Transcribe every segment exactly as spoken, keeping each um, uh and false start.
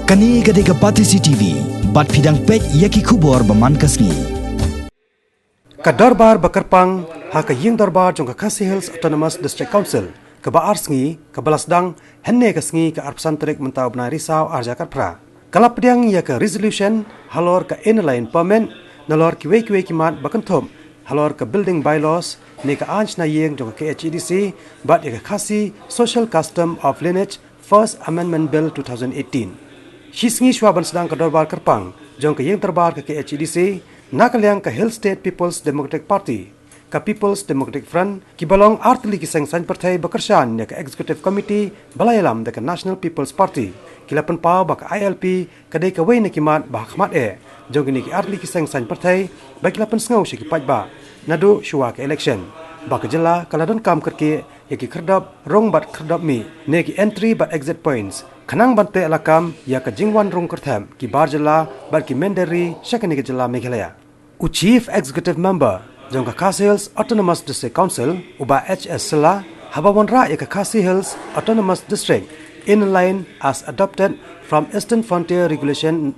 Kane ka dei ka Batesi T V, bad phi dang peit ïa ki khubor ba man ka sngi. Ka dorbar ba kyrpang ha ka ïing dorbar jong ka Khasi Hills Autonomous District Council, kaba ar sngi, kaba la sdang hynne ka sngi, ka arphew san tarik mynta u bnai Risaw arhajar khatphra, ka la pdiang ïa ka resolution halor ka inner line permit, nalor kiwei kiwei ki mat ba kynthup halor ka building bylaws, ne ka aiñ shna ïing jong ka K H A D C, bad ïa ka Khasi Social Custom of Lineage First Amendment Bill two thousand eighteen. Shi sngi shwa ban sdang ka dorbar kyrpang jong ka ïing dorbar ka K H A D C, na ka liang ka Hill State People's Democratic Party, ka People's Democratic Front, kiba long artylli ki seng saiñ pyrthei ba kyrshan ïa ka Executive Committee ba la ïalam da ka National People's Party, ki la pynpaw ba ka I L P ka dei kawei na ki mat ba hakhmat eh jong kine ki artylli ki seng saiñ pyrthei ba ki la pynsngew sha ki paidbah naduh shwa ka election, ba ka jylla ka la donkam kyrkieh ïa ki khyrdop rung bad khyrdop mih, ne ki entry bad exit points, khnang ban teh lakam ïa ka jingwan rung kyrthep ki bar jylla bad ki mynder ri sha kane ka jylla Meghalaya. U Chief Executive Member jong ka Khasi Hills Autonomous District Council, u Bah H S Shylla, haba wanrah ïa ka Khasi Hills Autonomous District Inner Line as Adopted from Eastern Frontier Regulation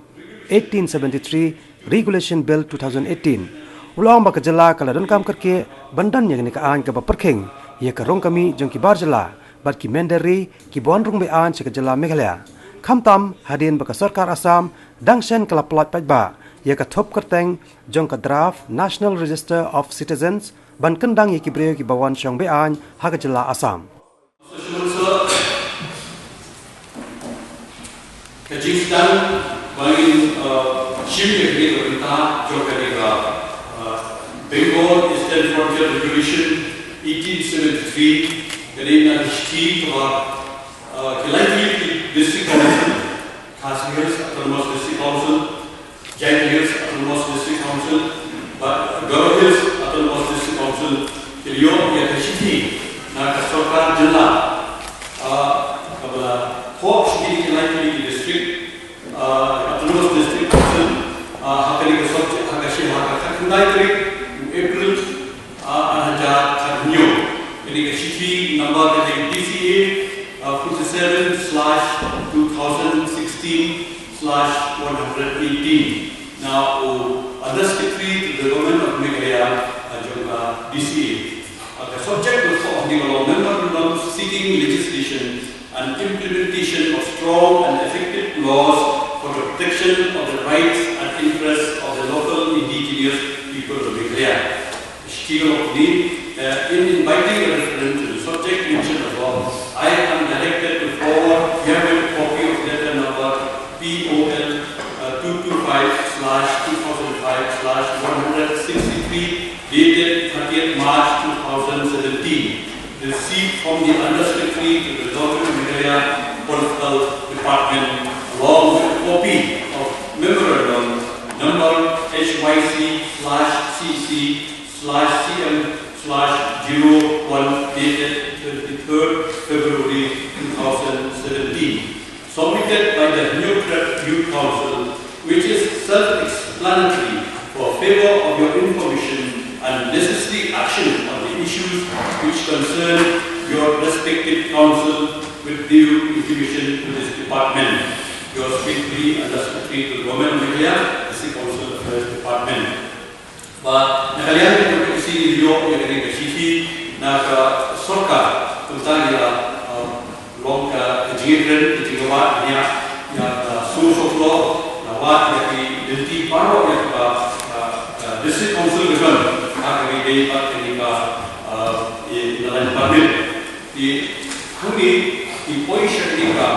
eighteen seventy-three, Regulation Bill two thousand eighteen, u la ong ba ka jylla ka la donkam kyrkieh ban don ïa kane ka aiñ kaba pyrkhing ïa ka rung ka mih jong ki bar jylla bad ki mynder ri kiba wan rung be-aiñ sha ka jylla Meghalaya, khamtam hadien ba ka sorkar Assam dang shen ka la pyllait paidbah ïa ka thup kyrteng jong ka Draft National Register of Citizens ban kyndang ïa ki briew kiba wan shong be-aiñ ha ka jylla Assam. Ka jingsdang ba ngin, uh, shim ïa kane ka bynta jong kane ka, uh, Bengal Eastern Frontier Regulation eighteen seventy-three, ka dei na ka shithi kaba, uh, ki lai tylli ki District Council, Khasi Hills Autonomous District Council, Jaintia Hills Autonomous District Council bad Garo Hills Autonomous District Council, ki la ïoh ïa ka shithi na ka sorkar jylla, ah, kaba la thoh sha kine ki lai tylli ki district, ah, Autonomous District Council, ah, ha kane ka subject, ha ka shi, ha ka khatkhyndai tarik u April, ah, arhajar khathynñiew. Kane ka shithi number ka dei D C A, ah, forty-seven slash two thousand sixteen slash one hundred eighteen. Na u Undersecretary to the Government of Meghalaya, ah, jong ka D C A. Ah, ka subject ka long, memorandum seeking legislation and implementation of strong and effective laws for the protection of the rights and interests of the local indigenous people of Meghalaya. Shithi ka long kumne, uh, in inviting a reference to the subject mentioned above, I am directed to forward herewith a copy of letter number P O L, uh, two two five slash two thousand five slash one hundred sixty-three, dated thirtieth March two thousand seventeen. Received from the Undersecretary to the Government of Meghalaya Political Department, along with a copy of memorandum number H Y C slash C C slash C M slash zero one, dated twenty-third February two thousand seventeen. Submitted by the Hynñiewtrep Youth Council, which is self-explanatory for favor of your information and necessary action on the issues which concern your respective council with due intimation to this department. Yours faithfully, Undersecretary to Government of Meghalaya, District Council Affairs Department. Ba na ka liang ka Constituency ngi ïoh ïa kane ka shithi na ka sorkar, kumta ngi la, um, long ka, ka jingïakren, ka jingwad ïa, ïa ka source of law, la wad ïa ki lynti baroh ïa ka, ka, ka District Council ka don ha kaba ïadei bad kane ka, uh, i, Inner Line Permit. Te hangne ngi poi sha kane ka,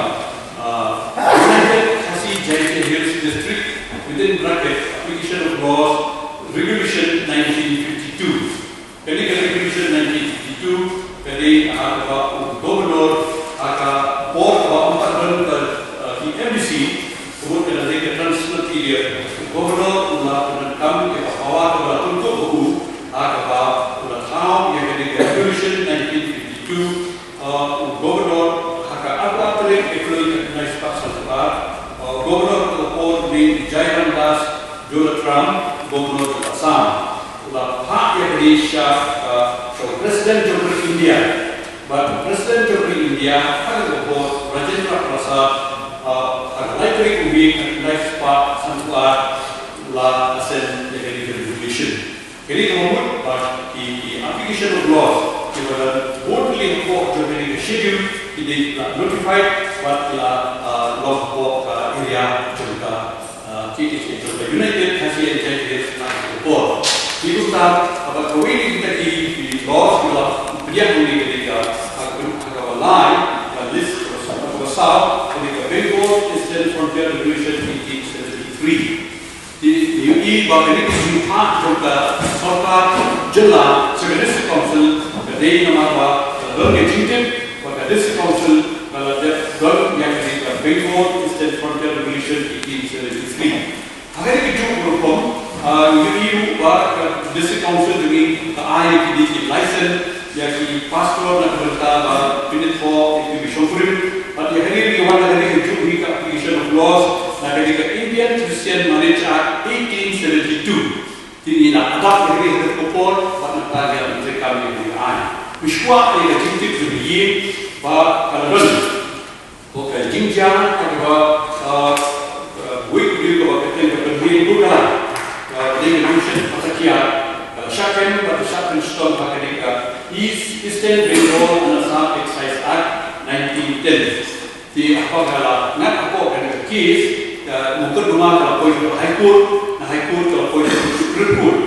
ah, United Khasi Jaintia Hills District, within bracket, application of laws, Regulation nineteen fifty-two. Kane ka Regulation nineteen fifty-two ka dei ha kaba u Governor, ha ka por kaba ym pat don ka, ah, ki M D C, ka mut ka dei ka transitional period, u Governor u la pyndonkam ïa ka power kaba la pynkup ha u, ha kaba u la thaw ïa kane ka Regulation nineteen fifty-two, uh, u Governor ha ka arphew tarik April khatkhyndai spah sanphew ar, uh, Governor ka por u dei Jairam Das Jonathram, Governor jong ka Assam. U la phah ïa kane sha, uh, sha u President jong ka ri India. Bad u President jong ka ri India ha kane ka por, Rajendra Prasad, uh, ha ka Lai tarik u Mei, khyndai spah sanphew ar la ascend ïa kane ka resolution. Kane ka mut ba ki, ki application of laws kiba la bun tylli hapoh jong kane ka schedule ki dei la notified bad ki la, ah, long hapoh ka area jong ka, ah, ki, ki, ki jong ka United Khasi and Jaintia Hills High Court. Ki kumta, haba kawei na kita ki, ki laws ki la pdiang hangne ka dei ka, ha ka, ha kaba lai, ka list kaba saw, ka dei ka Bengal Eastern Frontier Regulation eighteen seventy-three. Te ngi ïohi ba kane ka jingphah jong ka sorkar jylla sha ka District Council ka dei namar ba ka don ka jingtip ba ka District Council ka la dep don ïa kane ka Bengal Eastern Frontier Regulation eighteen seventy-three. Ha kane ka juh ka rukom, ah, ngi ïohi ruh ba ka District Council jong ngi ka ai ïa kine ki license ïa ki pastor na ka bynta ba pynithoh ïa ki mih shongkurim. Bad ïa kane ruh ngi wan ha kane ka juh hi ka application of laws na kane ka Indian Christian Marriage Act eighteen seventy-two. Te ngi la adapt ïa kane ha kane ka por bad nangta ngi la pyntreikam ïa kane ka aiñ. Phi sngewbha ïa ka jingtip jong ngi ba ka la don ko ka jingjia kaba, ah, ah, wei u briew kaba kyrteng ka Pynhiar Purkalang, ka dei ka Division Patakhiat, ka la shah kem bad ka shah pynchitom ha kane ka East, Eastern Bengal and Assam Excise Act nineteen ten. Te haba ka la ngat hapoh kane ka case, ka mukotduma ka la poi sha High Court, na High Court ka la poi sha Supreme Court.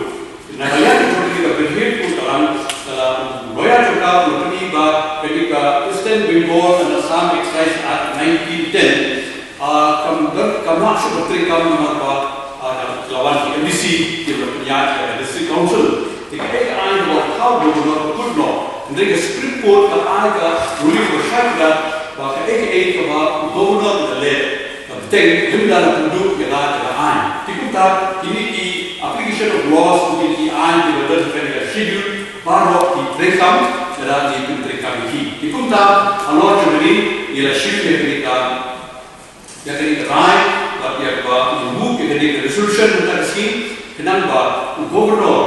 Na ka liang jong kane ka Pynhiar Purkalang, ka la, u lawyer jong ka u la pyni ba kane ka Eastern Bengal and Assam Excise Act nineteen ten, ah, kam don, kam lah shuh ban treikam namar ba, ah, ka la wan ki M D C ki la pynïaid ïa ka District Council. Te kaei ka aiñ kaba thaw Governor ka kut noh. Hynrei ka Supreme Court ka ai ka ruling kaba shai kdar ba kaei kaei kaba u Governor u da leh, ka bteng, lymda la pynduh ïa la ka aiñ. Te kumta kine ki application of laws, kine ki aiñ kiba don ha kane ka schedule, baroh ki treikam, lada ngi pyntreikam ïa ki. Te kumta halor jong kane ngi la shim ïa kane ka, ïa kane ka rai bad ïa kaba ngi move ïa kane ka resolution mynta ka sngi, khnang ba u Governor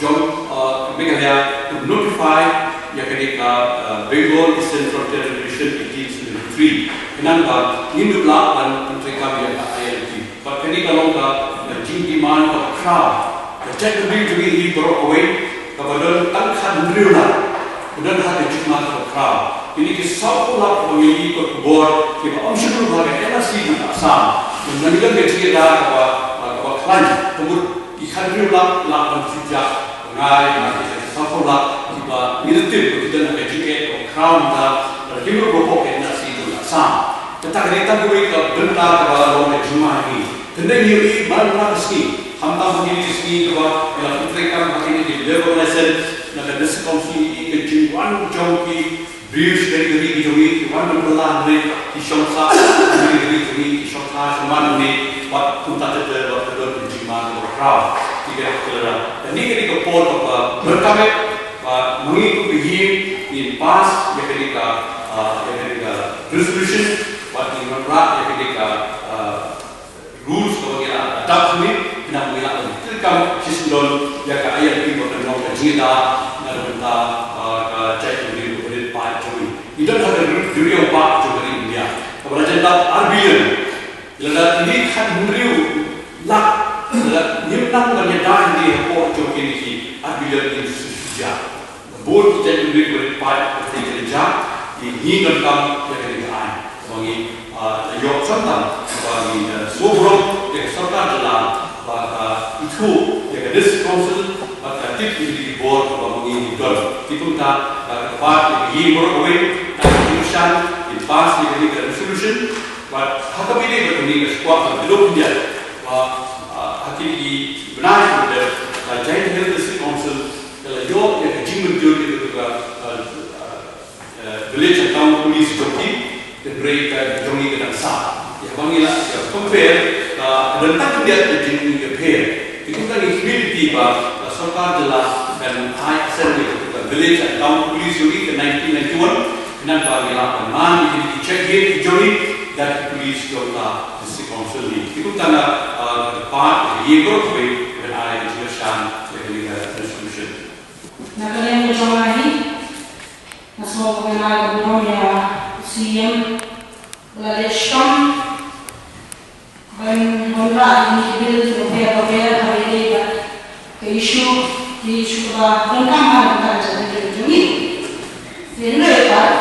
jong, uh, Meghalaya un notify ïa kane ka, uh, Bengal Eastern Frontier Regulation eighteen seventy-three. Khnang ba ngin ïoh lah ban pyntreikam ïa ka I L P. Bad kane ka long ka, ka jingdemand kaba khraw. Ka jaitbynriew jong ngi hi baroh kawei kaba don tang khathynriew lak, ka don ha ka jingma kaba khraw. Kine ki sawphew lak kaba ngi ïohi ka khubor kiba ym shym lut ha ka N R C jong ka Assam. Namar ngi don ka jingïada kaba, kaba khlaiñ, ka mut ki khathynriew lak lah ban shu jah ngai na ki sawphew lak kiba ngi la tip ba ki don ha ka jingeh kaba khraw mynta, lada kim ïoh ruh hapoh ka N R C jong ka Assam. Kata ka dei tang kawei ka bynta kaba long ka jingma ïa ngi. Hynrei ngi ïohi man la ka sngi, khamtam ha kine ki sngi kaba ngi la pyntreikam ha kine ki labour license na ka District Council, ïohi ka jingwan jong ki briew sha kane ka ri ka jong ngi, ki wan ban kylla hangne, ki shong sah sha kane ka ri ka jong ngi, ki shong sah sha man hangne, bad kumta ter ter bad ka don ka jingma kaba khraw. Te ka dei ka lada kane ka dei ka por kaba donkam eh ba ma ngi kum ka ïing ngin pass ïa kane ka, ah, ïa kane ka resolution, bad ngin wanrah ïa kane ka, ah, rules kaba ngi la adapt hangne, khnang ba ngi lah ban treikam shisyndon ïa ka I L P ba kan long ka jingïada na ka bynta, ah, ka jaitbynriew kaba rit paid jong ngi. Ngi don ha ka duriaw bah jong ka ri India kaba la jan dap ar billion. Lada kine khathynriew lak, lada ngim nang ban ïada ïa ngi hapoh jong kine ki ar billion, ngin shu shu jia. Bun ki jaitbynriew ba rit paid ba teng ka ri India, ngi, ngi donkam ïa kane ka aiñ. Ba ngi, ah, la ïoh khamtam ba ngi, ah, sngewbha ïa ka sorkar jylla ba ka ithuh ïa ka District Council bad ka tip ïa ki bor ba ma ngi ngi don. Te kumta, ah, ka part ïa ka ïing baroh kawei, ka Commission, ki pass ïa kane ka resolution, bad ha kaba ïadei bad kane nga sngewkwah ban kdew khyndiat ba, ah, ha kine ki bnai kiba dep, ka Jaintia Hills District Council ka la ïoh ïa ka jingmynjur ïa ka, ah, ah, Village and Town Police jong ki, hynrei ka jong ngi ka dang sah. Ïa ba ngi la ïa compare, ka don tang khyndiat ka jingïapher. Te kumta ngi khmih lynti ba ka sorkar jylla kan ai assent ïa ka Village and Town Police jong ngi ka nineteen ninety-one, khnang ba ngi lah ban man ïa ki check gate ki jong ngi da ki police jong ka District Council ngi. Te kumta nga, ah, ka part ka ïing baroh kawei ban ai ka jingkyrshan ïa kane ka resolution. Na ka liang ka jong nga hi, nga sngew ba ngan ai ka burom ïa u C M ba la leit shitom. Ini ki bill ki bapher bapher haba ïadei bad ka issue, ki issue kaba donkam ha ka jingïaid jong ngi. Te hynrei pat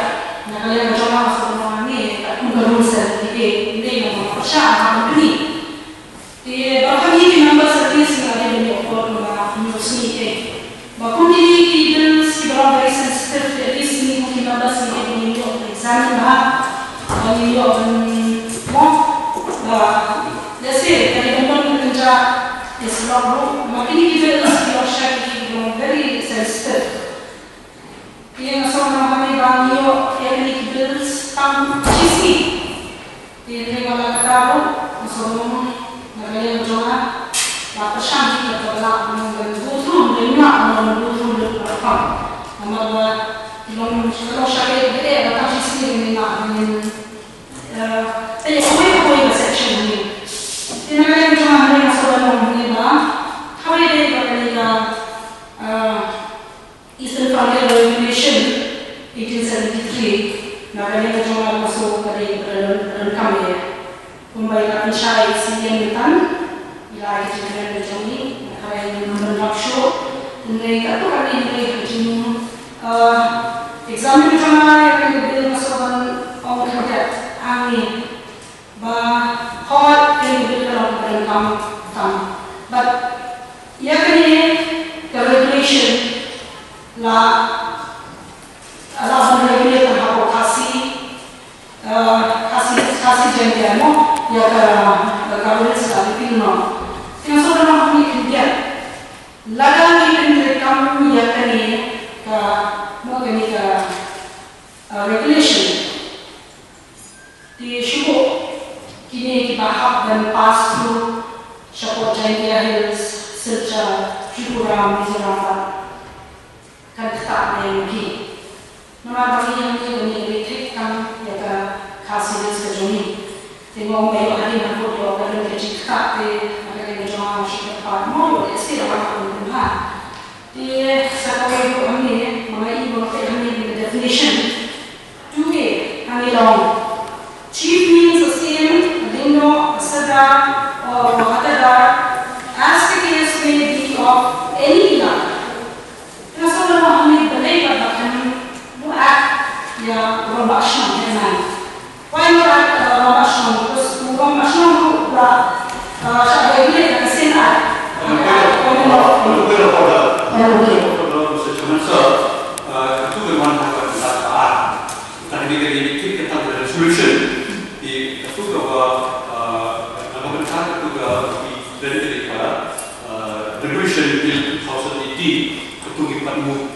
na ka liang ka jong nga, sa ka nong ngi ka kum ka rules ki dei, ki dei na ka pyrshah ha ka company. Te ba ka ngi ki members at least nga dei ban ïoh por ba hynñiew sngi eh. Ba kum kine ki bills kiba long very sensitive, te at least ngi kum ki members ngi dei ban ïoh examine bha, ban ïoh ban mo ba let's say ka dei ban don ka kynja is lok ruh. Ma kine ki bills ki long sha ki long very sensitive. Ïa nga sngewbha ba ngi ïoh ïa kine ki bills tang shisngi. Te hynrei wat la katta ruh nga sngewbha na ka liang jong nga la pyrshang hi kata ba lah ban go through, ban lah ban go through lut la pang. Namar ba ki long, ki long sha ka ïa ka ïa ka tang shisngi ban lah ban, eh, te ïa kawei kawei ka section ni. Te na ka liang jong nga hynrei nga sngewbha na ka liang ba kawei dei ba kane ka, eh, Eastern Frontier Regulation eighteen seventy-three, na ka liang ka jong nga nga sngew ka dei ka don, ka donkam ïa. Kumba i la pynshai i C M mynta, i la ai ka jingkren ka jong i, nga tharai ngim don lap shuh, hynrei katto katne hynrei ka jing, eh, examine ka jong nga ïa kane ka bill nga sngew ban ong khyndiat hangne. Ba hooid, kane ka bill ka long ka donkam tam. But ïa kane ka regulation la, la ban regulate hapoh Khasi, uh, Khasi, Khasi Jaintia mo, ïa ka, ka governance la Filipino. Te nga sngewbha ban ong hangne khyndiat. Lada ngi pyntreikam ïa kane ka, mo kane ka, uh, regulation. Te shu buh kine kiba hap ban pass through shapoh Jaintia Hills, Silchar, Tripura, Mizoram, kan ktah na ïa ki. Namar ba ngi hangne ba ngi ri thik kam ïa ka Khasi Hills ka jong ngi. Te nga ong ba ïoh hadien haduh ïoh ka don ka jingktah te ha ka liang jong nga shu kyrpad mo ïoh lehse la wan ka kum ha. Te sa kawei ruh hangne ma nga i ba nga peit hangne ka definition. Two A, hangne long. Chief means a siem, a lyngdoh, a sardar, or a wahatadar, as the case may be of any elaka. Nga sngewbha ban ong hangne balei ba kan buh act ïa u rangbah shnong hynrei. Why not act, uh, rangbah shnong? Because u rangbah shnong ruh u la, uh, shah regulate da ka seng act. Point of order. Point of order, Mister Chairman, sir. Uh, itu kan wan ha ka bynta ka ar. Tang kane ka dei kit ka tang ka resolution. Te katto kaba, ah, na ka bynta katto ka, i kren ka dei ka, ah, Revolution Bill two thousand eighteen, katto ngi pat move.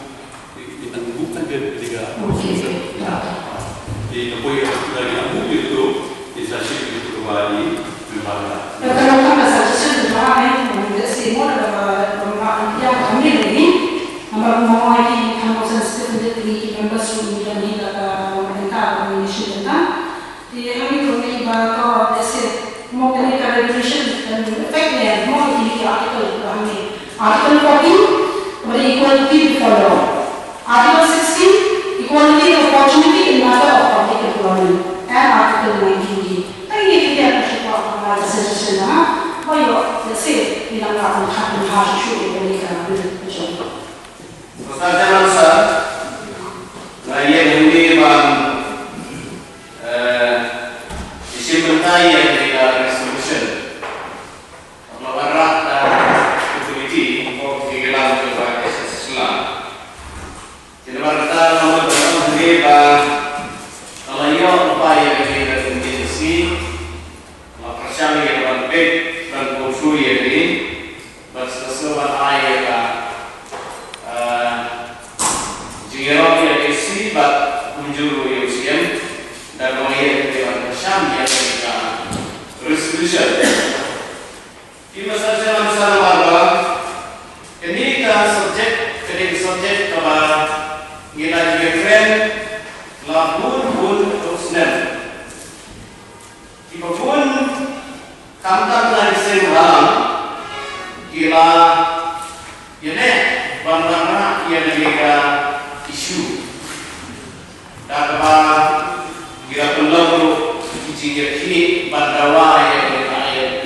Ngi tang move kan ka dei ka. Okay. Ah, te ka poi ka dei ka move ïa katto, te sa shisien katto kaba i, i ba ka. Ka long tang ka suggestion ba ha, eh, let's say, mo da ba, ba, ba, ïa ka move ni. Namar ba mo ki kan mo sensitive, ngi ki members ruh ngi don hi da ka, ka bynta, ka nomination bynta. Te hangne ruh ngi ba ka, let's say, mo kane ka regulation kan effect ne mo kine ki article ba hangne. Article fourteen, kaba dei equality before law. Article sixteen, equality of opportunity in matter of public employment. And Article nineteen D. Tang ïa kine ki article ba nga suggestion na, ba ïoh, let's say, ngi nang lah ban khat ban ha shuh shuh ïa kane ka bill ka jong. Pasal jalan sa, nga ïa hangne ban, eh, ïa shim bynta ïa kane ka resolution. Kaba la wanrah da ka komiti, ko ki lam ki ba S S Islam. Kine ba kata la mut ba hangne ba ka la ïoh lypa ïa kane ka komiti. La pyrshang ïa ka ban peit, ban go through ïa kane, bad sa sngewbha ban ai ïa ka, ah, jingïarap ïa ka C bad kumjuh ruh ïa u C M, da kaba ïa kane ban pyrshang ïa kane ka resolution. Ki masa jalan sa namar ba kane ka subject, kane ka subject kaba ngi la ïa kren la bun bun snem. Kiba bun khamtam na ki seng rangbah ki la ïaleh ban wanrah ïa kane ka issue. Da kaba ki la pynlong ruh ki jingïakhih ban dawa ïa kane ka I L P.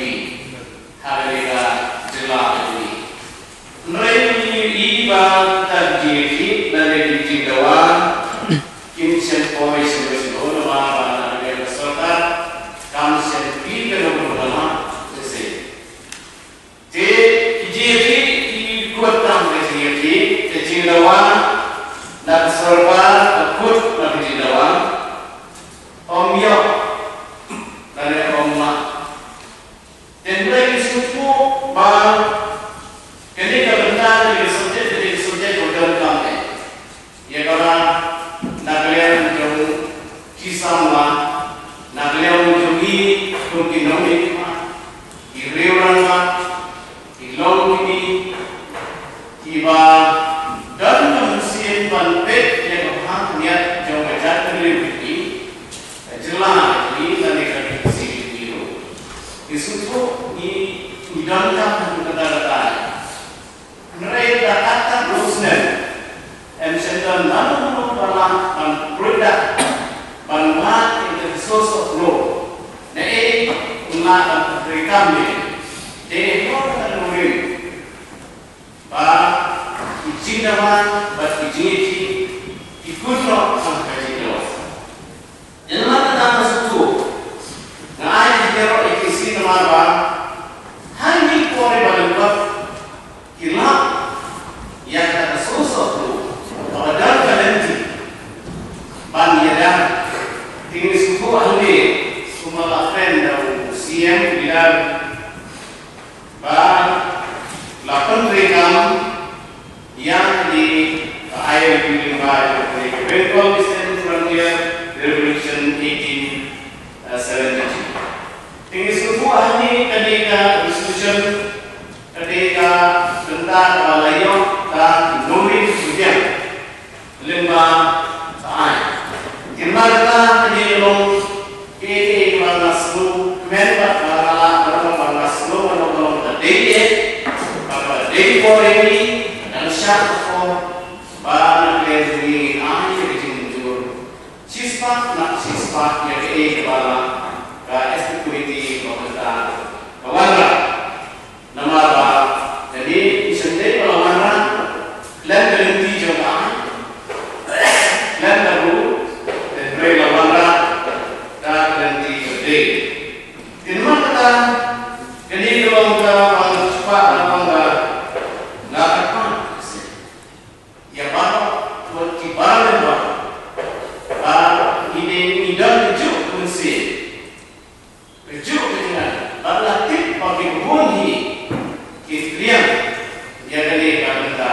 Ki nongmihkhmat, ki riew rangbah, ki longkmie, kiba don ka mynsiem ban peit ïa ka bha ka miat jong ka jaitbynriew jong ngi, ka jylla jong ngi lane ka ri Khasi jong ngi ruh. Ngi sngewthuh ngi, ngi donkam ha kata ka daw. Hynrei da kata ka ruh snem, em shym don mano mano ba lah ban pruid da ban wad ïa ka source of law. Naei un lah ban treikam ïa dei hynrei ka nongrim ba ki jingdawa bad ki jingïakhih ki kut noh ha ka jingdawa. Ïa namar kata nga sngewthuh, nga ai ïa ki ïaroh ïa ki sien namar ba ha kine ki por ba lyngkot ki lap ïa kata ka source of law kaba don ka lynti ban ïada. Te ngi sngewthuh hangne kumba la kren da u C M leader ba la pyntreikam ïa kane ka I L P lyngba jong kane ka Bengal Eastern Frontier Regulation eighteen seventy-three. Te ngi sngewthuh hangne kane ka resolution ka dei ka bynta kaba la ïoh da ki nongrim ki biang lyngba ka aiñ. Te namar kata ka dei ka long kaei kaei kaba nga sngewkmen bad ba nga lah ban ong ba nga sngew ban ong ba long kaba dei eh, bad kaba dei por ïa ngi, dang shah ka por ba na pdeng jong ngi ngin ai ïa ka jingmynjur shispah na shispah ïa kaei kaba la ka Executive Committee ka bynta ka wanrah. Namar ba kane ym shym dei ba la wanrah khlem ka lynti jong ka aiñ, khlem ka ruh, hynrei la wanrah da ka lynti ka dei. Te namar kata kane ka long kaba nga kwah ban ong ba nga kyrpad ïa baroh, ïa ki baroh, ba ngi dei, ngi don kajuh ka mynsiem, kajuh ka jingngeit, bad la tip ba ki bun hi ki pdiang ïa kane ka bynta,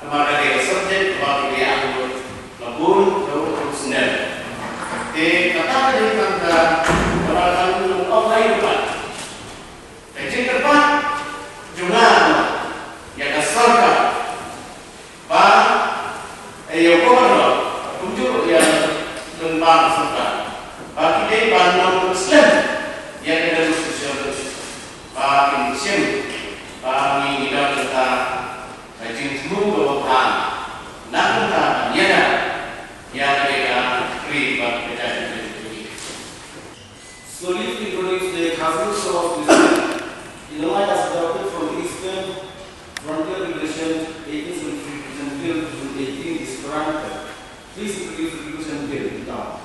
namar kane ka subject ba ki dei angnud la bun ka ruh ka snem. Te kata ka dei ka bynta kaba kan ong ai ruh ba ka jingkyrpad jong nga ïa ka sorkar ba, eh, ïa u Governor, kumjuh ïa lem bang sorkar, ba ki dei ban ym slem ïa ka demonstration, ba kin shim ba ngi, ngi don kata ka jingthmu kaba bha na ka bynta ban ïada ïa ka dei ka ri bad ka jaitbynriew. Slowly introduce the Khasi Hills Autonomous District in the light as adopted from the Eastern Frontier Regulation eighteen seventy-three Revision Bill two thousand eighteen is granted. Please introduce the Regulation Bill now.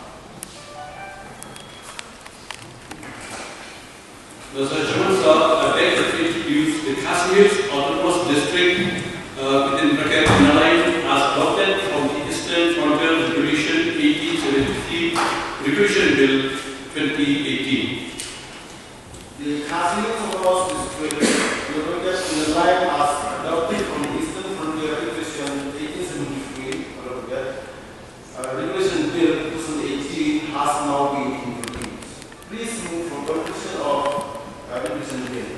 Mister Chairman, sir, I beg to introduce the Khasi Hills Autonomous District, uh, within bracket, N L I, as adopted from the Eastern Frontier Regulation eighteen seventy-three, Regulation Bill twenty eighteen. The Khasi Hills Autonomous District, N L I, as adopted from the Eastern Frontier Regulation eighteen seventy-three, uh, Regulation Bill two thousand eighteen, has now been introduced. Please move for consideration of, uh, Regulation Bill.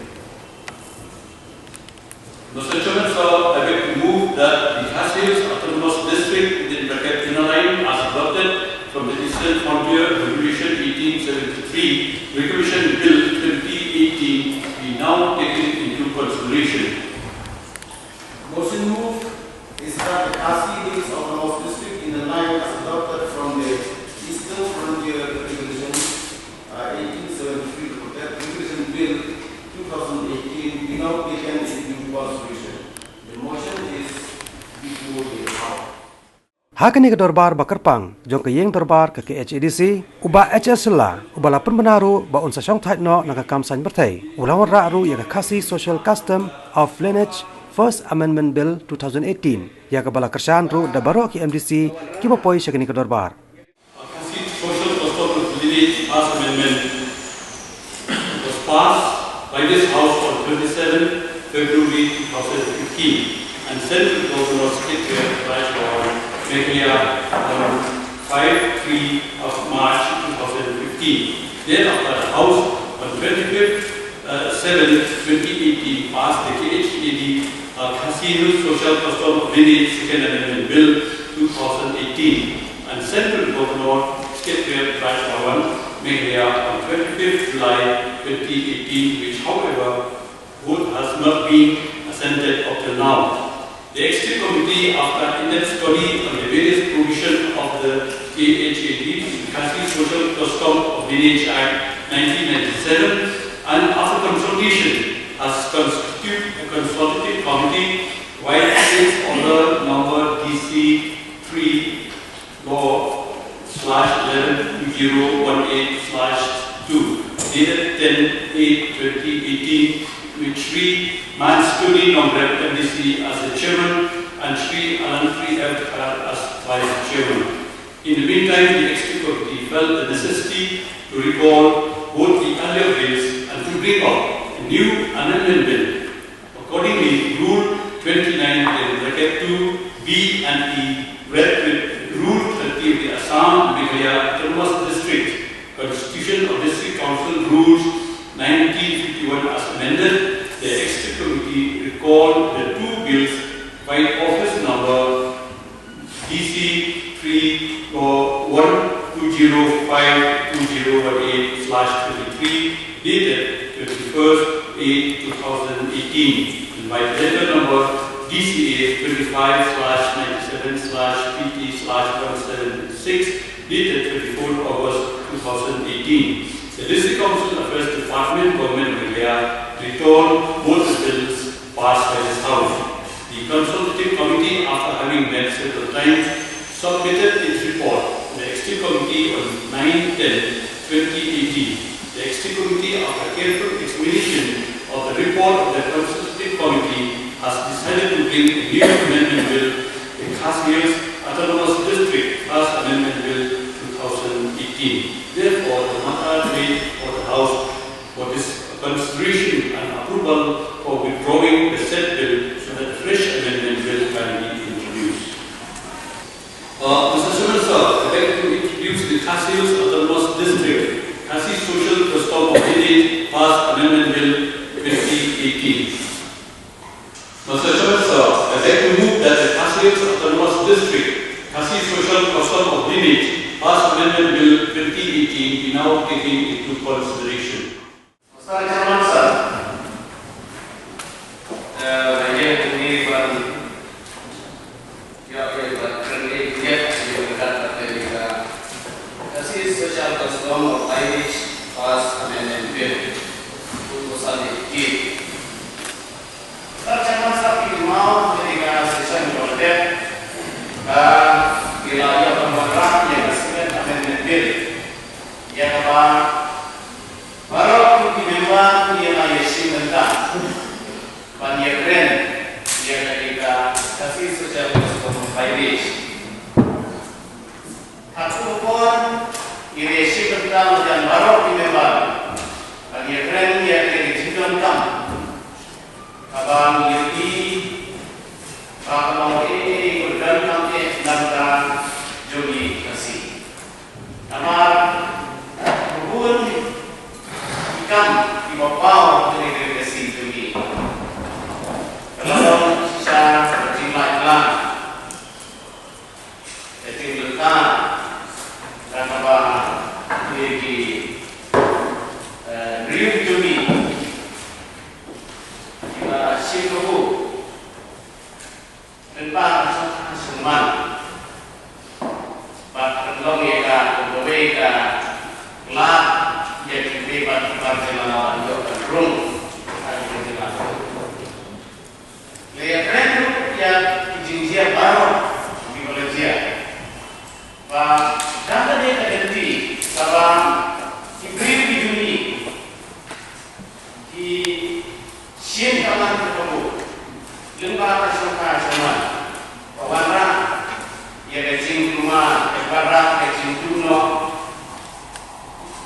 Mister Chairman, sir, I beg to move that the Khasi Hills Autonomous District, within bracket, N L I, as adopted from the Eastern Frontier Regulation eighteen seventy-three, Regulation Bill twenty eighteen, be now taken into consideration. Motion move is that the Khasi Hills Autonomous District in the line as adopted from the Eastern Frontier Regulation, uh, eighteen seventy-three, Regulation Bill two thousand eighteen, be now taken into consideration. The motion is before the House. Ha kane ka dorbar ba kyrpang jong ka ïing dorbar ka K H A D C, u Bah H S Shylla, uba la pynbna ruh ba un sa shongthait noh na ka kam saiñ pyrthei, u la wanrah ruh ïa ka Khasi Social Custom of Lineage First Amendment Bill two thousand eighteen, ïa kaba la kyrshan ruh da baroh ki M D C kiba poi sha kane ka dorbar. A Khasi Social Custom of Lineage First Amendment was passed by this House on twenty-seven February two thousand fifteen and sent to the Governor of State Raj Bhavan, Meghalaya, on five three of March two thousand fifteen. Thereafter, the House on twenty twenty eighteen passed the K H A D, uh, Khasi Hills Social Custom of Lineage Second Amendment Bill two thousand eighteen, and sent to the Governor, Secretariat, Raj Bhavan, Meghalaya, on twenty-fifth July twenty eighteen, which, however, vote has not been assented up till now. The Executive Committee, after in-depth study on the various provisions of the K H A D, Khasi Social Custom of Lineage Act nineteen ninety-seven, and after consultation, has constituted a consultative committee, while case order number D C three law slash eleven two zero one eight slash two, dated ten eight twenty eighteen, with Shri Manstuni Nongrep, M D C, as the chairman, and Shri Alan P F Kharat as vice chairman. In the meantime, the executive committee felt the necessity to recall both the earlier bills and to bring up a new amendment bill. Accordingly, Rule twenty-nine in bracket two B and E, read with Rule thirty of the Assam Meghalaya Autonomous District Constitution of District Council Rules nineteen fifty-one as amended, the Executive Committee recalled the two bills by office number D C three four one two zero five two zero one eight slash twenty-three, dated twenty-first eight two thousand eighteen, and by letter number D C A twenty-five slash ninety-seven slash P T slash one seven six, dated twenty-fourth August two thousand eighteen. The District Council Affairs Department, Government of India, returned both the bills passed by this House. The Consultative Committee, after having met several times, submitted its report to the Executive Committee on nine ten twenty eighteen. The Executive Committee, after careful examination of the report of the Consultative Committee, has decided to bring a new amendment bill, the Khasi Hills Autonomous District First Amendment Bill two thousand eighteen. Therefore, the matter laid before the House for this consideration and approval for withdrawing the said bill so that a fresh amendment bill can be introduced. Uh, Mister Chairman, sir, I beg to introduce the Khasi Hills Autonomous District, Khasi Social Custom of Lineage, First Amendment Bill twenty eighteen. Mister Chairman, sir, I beg to move that the Khasi Hills Autonomous District, Khasi Social Custom of Lineage, First Amendment Bill twenty eighteen be now taken into consideration. Mister Chairman, sir, eh, ba ïa kane ban ïa, ïa, ban kren ïa, ïa, ïa, ïa, ïa, Khasi Social Custom of Lineage First Amendment Bill two thousand eighteen. Sir Chairman, sir, ki maw, kane ka session jong ka, ka, ki la ïa ban wanrah ïa ka Second Amendment Bill. Ïa kaba baroh ki member ki la ïa shim bynta ban ïa kren ïa kane ka Khasi Social Custom of Lineage. Hato ka por ngi la ïa shim bynta marjan baroh ki member ban ïa kren ïa kane ka jingdonkam kaba ngi ïohi ba ka long kaei kaei kaba donkam eh na ka bynta jong ngi ki Khasi. Namar ba bun ki kam kiba paw ha kane ka ri Khasi jong ngi. Ka la long shisha ka jinglait lang, ka jinglait lang, kaba ngi ki, eh, briew jong ngi kiba shim kabu lyngba ka shongkha shongman. Bad pynlong ïa ka, kawei ka lad ïa kiwei pat ki bar jylla ban ïoh ban rung ha ki jylla. La ïakren ruh ïa ki jingjia baroh kiba la jia. Ba dang kane ka lynti kaba ki briew ki jong ngi ki shim ka man ka kabu lyngba ka shongkha shongman, ka wanrah ïa ka jingkulmar, ka wanrah ka jingduh noh,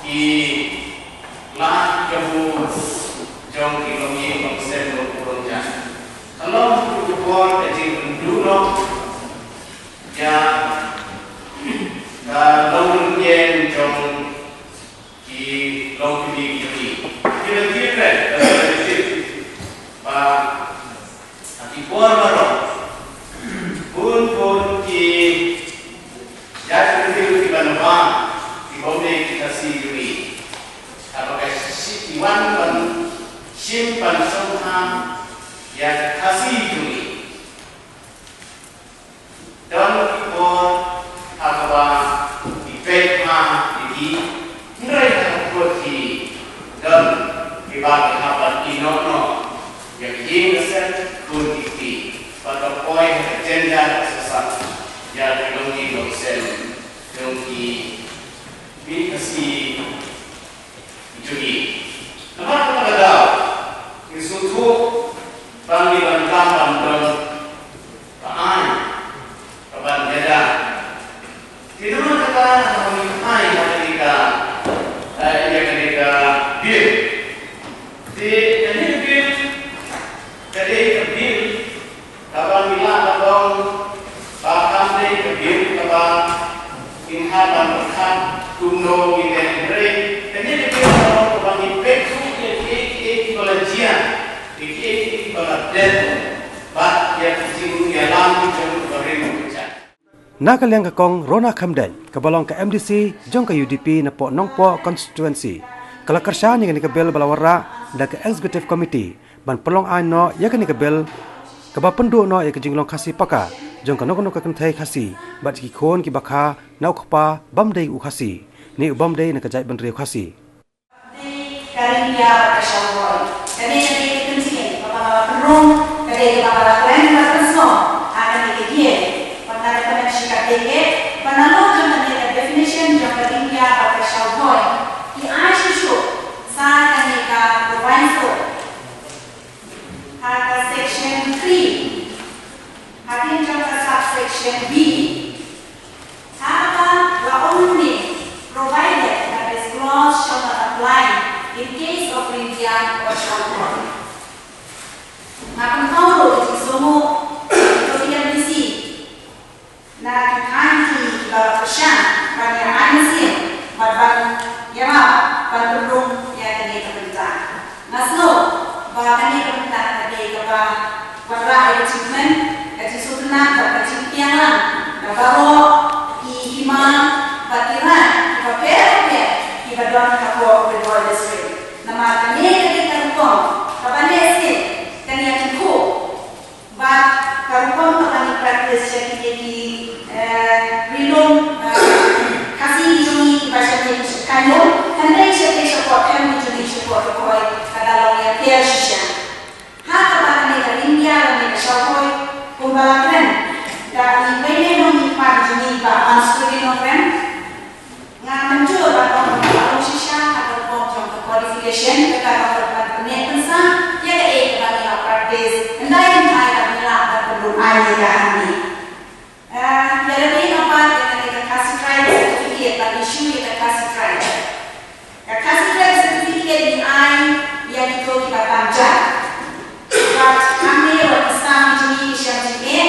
ki lad kabu jong ki longïing longsem, longkmie longjan. Ka long ka por ka jingpynduh noh ïa ka longïing jong ki longkmie ki jong ngi. Ki la kit re, ka la kit. Shim ban sngewthuh ïa ka Khasi jong ngi. Don ki por ha kaba ki peit ha ki, hynrei ha ka por ki don kiba ki hap ban ïehnoh noh ïa ki ïing ki sem, khun ki kti, bad ka poi ha ka jynjar ka sesat ïa ki longïing longsem jong ki mih Khasi jong ngi. Namar kata ka daw, ngi sngewthuh ba ngi donkam ban don ka aiñ kaban ïada. Te namar kata, haba ngi ai ïa kane ka, eh, ïa kane ka bill. Te kane ka bill ka dei ka bill kaba ngi lah ban ong ba kam dei ka bill kaba ngin hap ban pyrkhat kumno ngin leh, hynrei kane ka bill ka long kaba ngi peit shuh ïa kiei kiei kiba la jia, ïa kiei kiei kiba la dep, bad ïa ki jingïalam ki jong u barim u jait. Na ka liang ka Kong Rona Khymdeit, kaba long ka M D C jong ka U D P napoh Nongpoh constituency, ka la kyrshan ïa kane ka bill ba la wanrah da ka Executive Committee ban pynlong aiñ noh ïa kane ka bill, kaba pynduh noh ïa ka jinglong Khasi paka jong kano kano ka kynthei Khasi bad ki khun kiba kha na u kpa bym dei u Khasi ne u bym dei na ka jaitbynriew Khasi. Ka ring bia bad ka shawhoi. Kane ka dei ka kyntien kaba la pynrung, ka dei kaba la kren bad pynsngew ha kane ka ïing. Bad na ka kane ka shikat dei ka, bad na ka jong kane ka definition jong ka ring bia bad ka shawhoi, ki ai shuh shuh sa kane ka proviso ha ka section three, hadien jong ka subsection B, ha kaba la ong ne, provided that this clause shall not apply in case of ring bia or shawhoi. Nga pynpaw ruh ïa ka jingsngewnguh jong ka M D C na ki thaiñ kiba la kyrshan ban ïa ai mynsiem bad ban ïarap ban pynrung ïa kane ka bynta. Nga sngew ba kane ka bynta ka dei kaba wanrah ïa ka jingkmen, ka jingsngewtynnat bad ka jingpdiang lang na baroh ki hima bad ki raid kiba pher bapher kiba don hapoh Ri Bhoi District. Namar kane ka dei ka rukom kaba lehse kan ïa tyngkhuh bad ka rukom kaba ngi practice sha kine ki, eh, ri lum, eh, Khasi ki jong ngi kiba sha kine ki jong ngi, hynrei sha kine shapoh, em, ki jong ngi shapoh Ri Bhoi, ka da long ïa pher shisha. Ha kaba kane ka ring bia lane ka shawhoi, kumba la kren da i Wayne Nongmihkhmat jong ngi, Bah Amsukri Nongkrem. Nga mynjur ban ong ba ka long shisha ha ka rukom jong ka codification, kata ka rukom ban pyneh pynsah ïa kaei kaba ngi la practice, hynrei hynrei ba ngi lah ban pynrung aiñ ïa ka hangne. Eh, ïa lade nga pat ïa kane ka Khasi Tribe Certificate, ban issue ïa ka Khasi Tribe. Ka Khasi Tribe Certificate ngi ai ïa kito kiba tam jait. Bad hangne wat ki sam ki jong ngi ki shem jingeh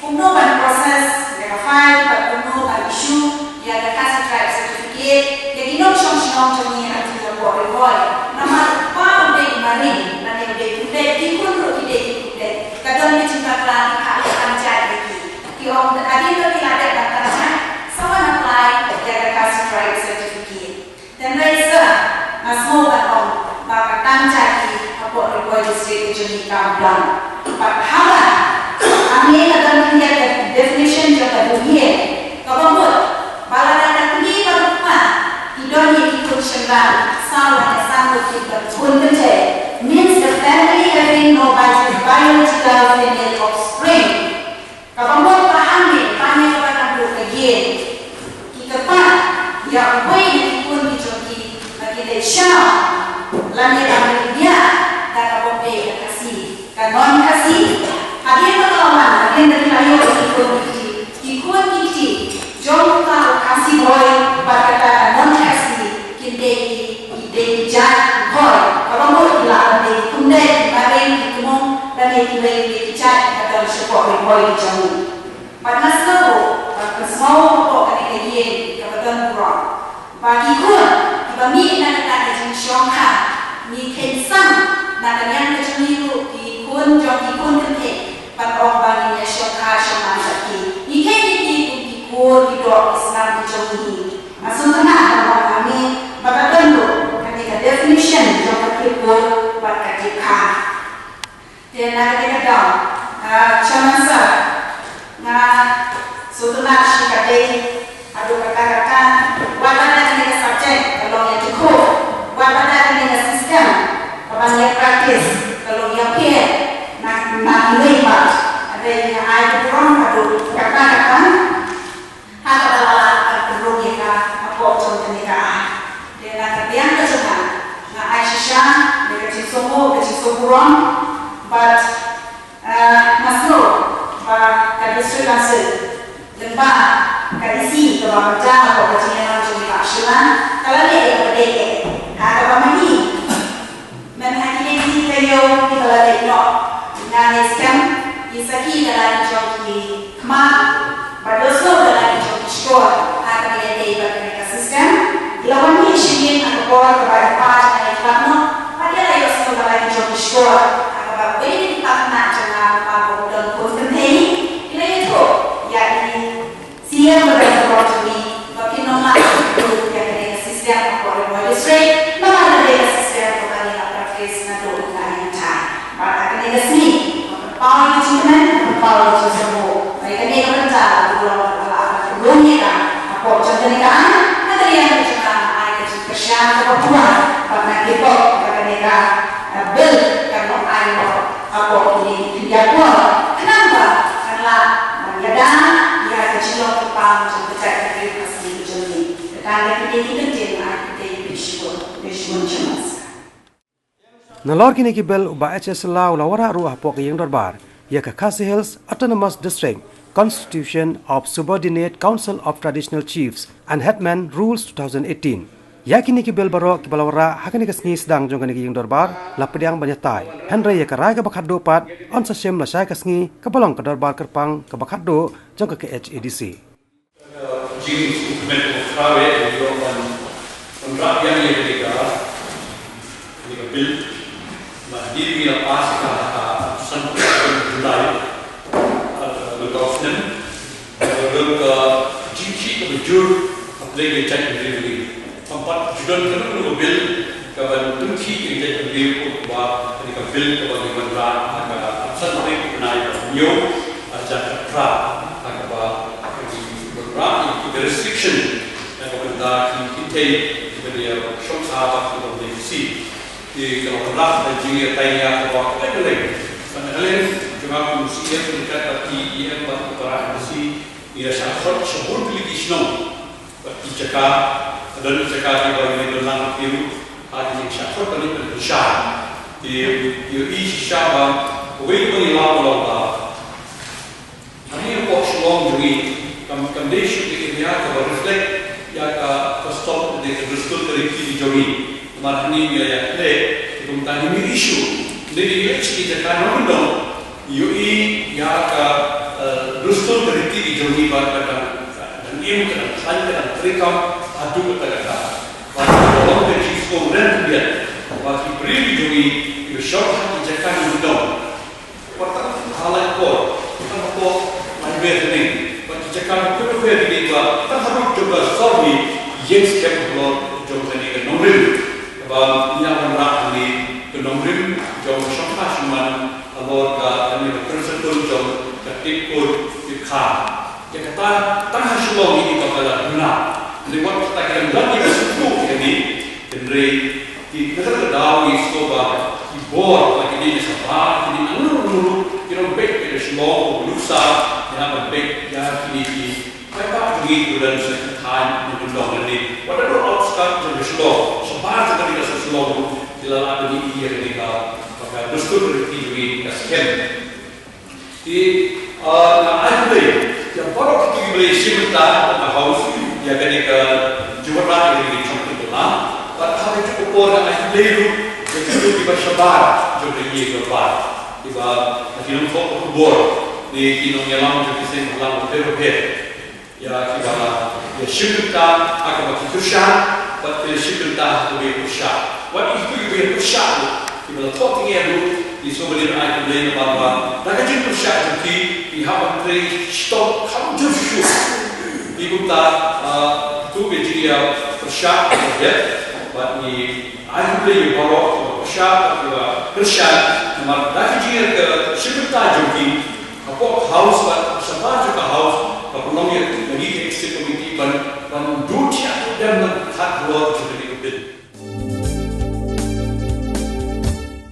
kumno ban process ïa ka file bad kumno ban issue ïa ka Khasi Tribe Certificate ïa ki nongshong shnong jong ngi ha kito ki por Ri Bhoi. Namar u kpa u dei u maring lane u dei u khunleit, ki khun ruh ki dei ki khunleit. Ka don ka jingbakla, ki khah ban tam jait ïa ki. Ki ong hadien ba ki la dep ban tam jait, sa wan apply ïa ka Khasi Tribe Certificate. Hynrei sa, nga sngew ban ong ba ka tam jait ki hapoh Ri Bhoi District ka jong ngi kam don. Bad haba hangne ka don khyndiat ka definition jong ka duriaw, kaba mut ba lada ka kmie bad u kpa ki don ïa ki khun shynrang saw lane san ngut ki khun kynthei, means a family having no bi-, biological female offspring. Kaba mut ba hangne, ba hangne kaba nang buh ka ïing, ki kyrpad ïa uwei na ki khun ki jong ki ba kin leit shaw lane ban ring bia da kaba dei ka Khasi, ka non Khasi. Hadien ba ka la wan, hadien ba ki la ïoh ki khun ki kti, ki khun ki kti jong uta u Khasi boy bad kata ka non Khasi kin dei ki, ki dei ki jait Bhoi, kaba mut ki lah ban dei ki khunleit, ki maring, ki kmung lane kiwei kiwei ki jait kiba don shapoh Ri Bhoi ki jong ngi. Bad nga sngew ruh ban pynsngew hapoh kane ka ïing kaba don burom ba ki khun kiba mih na kata ka jingshongkha, ngi kheiñ sam na ka liang ka jong ngi ruh ki khun jong ki khun kynthei ban ong ba ngin ïa shongkha shongman bad ki. Bad ka dei ka. Te na ka dei ka daw, ah, Chairman Sir, nga sngewtynnat shi katdei haduh katta katta, wat lada kane ka subject ka long ïa ki khun, wat lada kane ka system kaban ïa practice ka long ïa phi, na na lei bad hynrei nga ai ka burom haduh katta katta. Ha kaba la lap ka pynrung ïa ka hapoh jong kane ka aiñ. Te na ka liang ka jong nga, nga ai shisha ïa ka jingsngewnguh, ka jingsngewburom bad, ah, nga sngew ba ka District Council lyngba ka D C kaba mynta hapoh ka jingïalam jong i Bah Shylla ka la leh ïa kaba dei eh. Ha kaba ma ngi Mynta ha kine ki taïew kiba la dep noh, nga ngeit skhem, ki sakhi da la ki jong ki khmat, bad ïohsngew da la ki jong ki shkor ha kaba ïadei bad kane ka system. La wan mih sha ngin ha ka por kaba i pa jong nga i khlad noh, bad i la ïohsngew da la ki jong ki shkor ha kaba wei na ki paralok jong nga, ba u don khun kynthei, i la ïathuh ïa i C M ba don ka bor jong ngi ba kin ym lah ban pynduh ïa kane ka system hapoh Ri Bhoi District, namar kane ka system kaba ngi la practice naduh mynta ïa mynta. Bad ha kane ka sngi nga pynpaw ïa ka jingkmen, nga pynpaw ïa ka jingsngewnguh ba ïa kane ka bynta la pynlong, la pynlong ïa ka hapoh jong kane ka aiñ. Na ka liang ka jong nga nga ai ka jingkyrshan kaba pura bad nga tip ba kane ka, eh, bill kan long aiñ hapoh kine ki khyndiat por. Khnang ba kan lah ban ïada ïa ka jinglong kyrpang jong ka jaitbynriew Khasi ka jong ngi. Te tang da kine ki kyntien nga ai khublei ïa phi shibun, phi shibun, shibun. Nalor kine ki bill, u Bah H S Shylla u la wanrah ruh hapoh ka ïing dorbar ïa ka Khasi Hills Autonomous District Constitution of Subordinate Council of Traditional Chiefs and Headmen Rules two thousand eighteen. Ïa kine ki bill baroh kiba la wanrah ha kane ka sngi sdang jong kane ka ïing dorbar la pdiang ban ïatai. Hynrei ïa ka rai kaba khatduh pat yn sa shim lashai ka sngi kaba long ka dorbar kyrpang kaba khatduh jong ka K H A D C. Jingsngewkmen kaba khraw eh, ïa ban wanrah biang ïa kane ka, kane ka bill. Ba dei ngi la pass ka ha ka san tarik July, uh, dawthaw snem. Ka long ka jingkhih kaba jur hapdeng ka jaitbynriew ngi. Tang pat ju don kano kano ka bill kaban pynkhih ïa ka jaitbynriew kumba kane ka bill kaba ngi wanrah ha ka san tarik u bnai ba hynñiew, arhajar khatphra, ha kaba ngi wanrah ïa ka restriction na ka bynta ki kynthei kiba dei ki shongkha bad kiba dei ki Khasi. Te ka la wanrah da jingïatai ïa kaba khlem khlem. Sa na ka liang jong nga kum u C E M, ryngkat bad ki E M bad ki para M D C, ngi la shah khot sha bun tylli ki shnong bad ki jaka, ka don ki jaka kiba ngi don lang ki ruh, ha ki jingshah khot ban ïa pynshai. Te ïohi shisha ba kawei kaba ngi ïohi ka long ba hangne hapoh Shillong jong ngi kam, kam dei shuh ka area kaba reflect ïa ka custom, ka dei ka dustur ka riti ka jong ngi. Namar hangne ngi ïa khleh, te kumta ngi mih shuh. Ngi dei ngi leit sha ki jaka nongkyndong, ïohi ïa ka, eh, dustur ka riti ka jong ngi ba ka dang, ka dang im, ka dang khlaiñ, ka dang treikam haduh katta katta. Ba ka long ka jingsngew rem khyndiat ba ki briew ki jong ngi kiba shong ha ki jaka nongkyndong, wat tang ha la ka por, tang hapoh la ka ri jong ngi, bad ki jaka kiba pher pher ki dei ba tang haduh jong ka sor ngi ïeng skhem halor jong kane ka nongrim. Kaba ngi ïa wanrah hangne ka nongrim jong ka shongkha shongman halor ka, kane ka principle jong ka tip kut tip kham. Ïa kata tang ha Shillong ngi i ba ka la duna. Hynrei wat kata ki dang don ïa ka sngewthuh ïa kane. Hynrei ki, na kata ka daw ngi sngewbha ki bor ba ki dei na shabar, ki dei na ngur ngur, ki dang beit ïa ka Shillong, u Nuksa, ïa ban beit ïa kine ki paidbah jong ngi kiba don sha ki thaiñ nongkyndong lane wat la dei outskirt jong ka Shillong, shabar jong kane ka Shillong, ki la lah ban ïohi ïa kane ka, ba ka dustur ka riti jong ngi ka skhem. Te, ah, nga ai khublei ïa baroh kito kiba la ïashim bynta ha ka House ïa kane ka jingwanrah ïa kane ka jingïalang. Bad ha kajuh ka por nga ai khublei ruh ïa kito kiba shabar jong ka ïing ka bar, kiba ki nongthoh khubor ne ki nongïalam jong ki seng bhalang bapher bapher. Ïa kiba la ïashim bynta ha kaba ki pyrshah, bad ki la shim bynta ha kaba ïapyrshah. Wat ïa kito kiba ïapyrshah ruh, kiba la thoh tyngeh ruh, ngi sngewbha ban ai khublei namar ba da ka jingpyrshah jong ki, ki hap ban trei shitom kham jur shuh shuh. Te kumta, ah, kito ki jingïapyrshah, bad ngi ai khublei ïa baroh kiba Sha ki wa pyrshah namar da ki jingïarap ka shiput